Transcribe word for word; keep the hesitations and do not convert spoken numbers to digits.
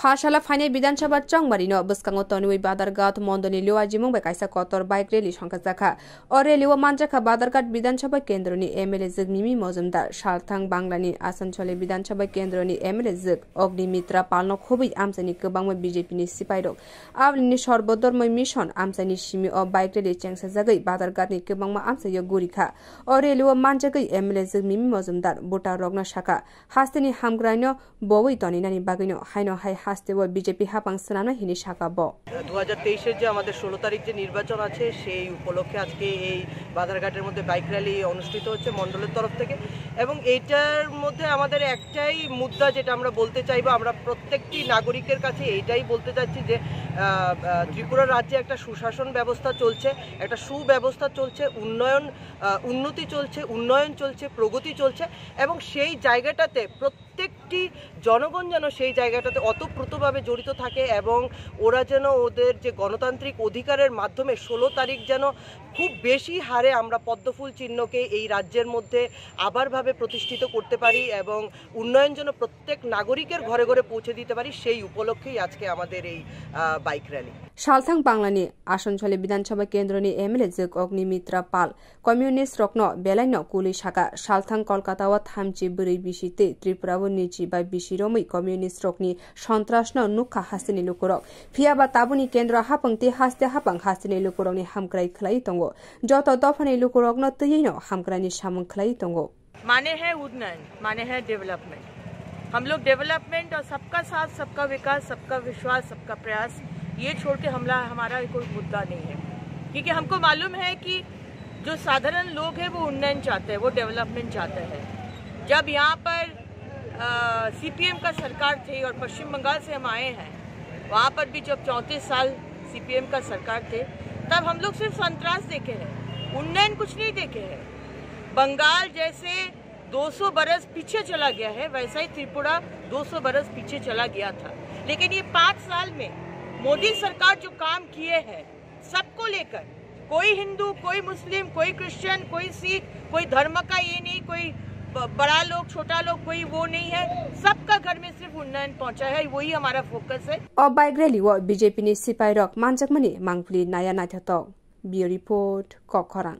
Phasala phainai Bidhan Sabha chongbarino bwskango tonwi Badarghat mondolni Liwajimung bai kaisa kotor bike rally songkha jakha. O rally o manjakha Badarghat Bidhan Sabha kendroni M L A jwk Mimi Mojumdar, salthang Banglani Asanchole Bidhan Sabha kendroni M L A jwk Ognimitra Palno khobwi amchaini kwbangma B J P ni sipairok. Aboni Sorbodormoi Mission amchaini simi o bike rally chengsajagwi Badarghatni kwbangma amchaio gurikha. O rally o manjagwi M L A jwk Mimi Mojumdar voter rokno sakha, hasteni hamkraino bowi toninani bagwino haino hai hasteo B J P hapang swnamnai hini sakha bo. দু হাজার তেইশের যে আমাদের ষোলো তারিখ যে নির্বাচন আছে, সেই উপলক্ষে আজকে এই বাধারঘাটের মধ্যে বাইক র্যালি অনুষ্ঠিত হচ্ছে মণ্ডলের তরফ থেকে। এবং এইটার মধ্যে আমাদের একটাই মুদ্রা, যেটা আমরা বলতে চাইবো, আমরা প্রত্যেকটি নাগরিকের কাছে এইটাই বলতে চাচ্ছি যে আহ, আহ, ত্রিপুরা রাজ্যে একটা সুশাসন ব্যবস্থা চলছে, একটা সুব্যবস্থা চলছে, উন্নয়ন, আহ, উন্নতি চলছে, উন্নয়ন চলছে, প্রগতি চলছে। এবং সেই জায়গাটাতে প্রত্যেকটি জনগণ যেন সেই জায়গাটাতে ওতপ্রোতভাবে জড়িত থাকে এবং ওরা যেন ওদের যে গণতান্ত্রিক অধিকারের মাধ্যমে ষোলো তারিখ যেন খুব বেশি হারে আমরা পদ্মফুল চিহ্নকে এই রাজ্যের মধ্যে আবারভাবে প্রতিষ্ঠিত করতে পারি এবং উন্নয়ন যেন প্রত্যেক নাগরিকের ঘরে ঘরে পৌঁছে দিতে পারি, সেই উপলক্ষেই আজকে আমাদের এই আহ, bike rally. Salthang Banglani Asanchole Bidhan Sabha kendroni M L A jwk Ognimitra Pal communist rokno belaino kulwi sakha. Salthang Kolkata o thamchi bwrwi bisi tei Tripura o nichi bai bisi romwi communist rokni sontrasno nukha hasteni lukurok. Phiyaba tabuni kendro hapang tei haste hapang hasteni lukurokni hamkrai khlaiwi tongo. Joto dophani lukurokno twiwi no hamkraini samung khlaiwi tongo. माने है उन्नयन, माने है डेवलपमेंट। हम लोग डेवलपमेंट और सबका साथ, सबका विकास, सबका विश्वास, सबका प्रयास, ये छोड़ के हमला हमारा कोई मुद्दा नहीं है, क्योंकि हमको मालूम है कि जो साधारण लोग हैं वो उन्नयन चाहते हैं, वो डेवलपमेंट चाहते हैं। जब यहाँ पर सीपीएम का सरकार थी और पश्चिम बंगाल से हम आए हैं, वहाँ पर भी जब चौंतीस साल सीपीएम का सरकार थे, तब हम लोग सिर्फ संतरास देखे हैं, उन्नयन कुछ नहीं देखे हैं। बंगाल जैसे दो सौ बरस पीछे चला गया है, वैसा ही त्रिपुरा दो सौ बरस पीछे चला गया था। लेकिन ये पाँच साल में मोदी सरकार जो काम किए हैं, सबको लेकर, कोई हिंदू, कोई मुस्लिम, कोई क्रिश्चियन, कोई सिख, कोई धर्म का ये नहीं, कोई ब-, बड़ा लोग, छोटा लोग, कोई वो नहीं है। सबका घर में सिर्फ उन्नयन पहुंचा है, वही हमारा फोकस है। O bike rally o B J P ni sipai rok manjakmani mangpili naya naithotok. Bureau Report, Kokkhorang.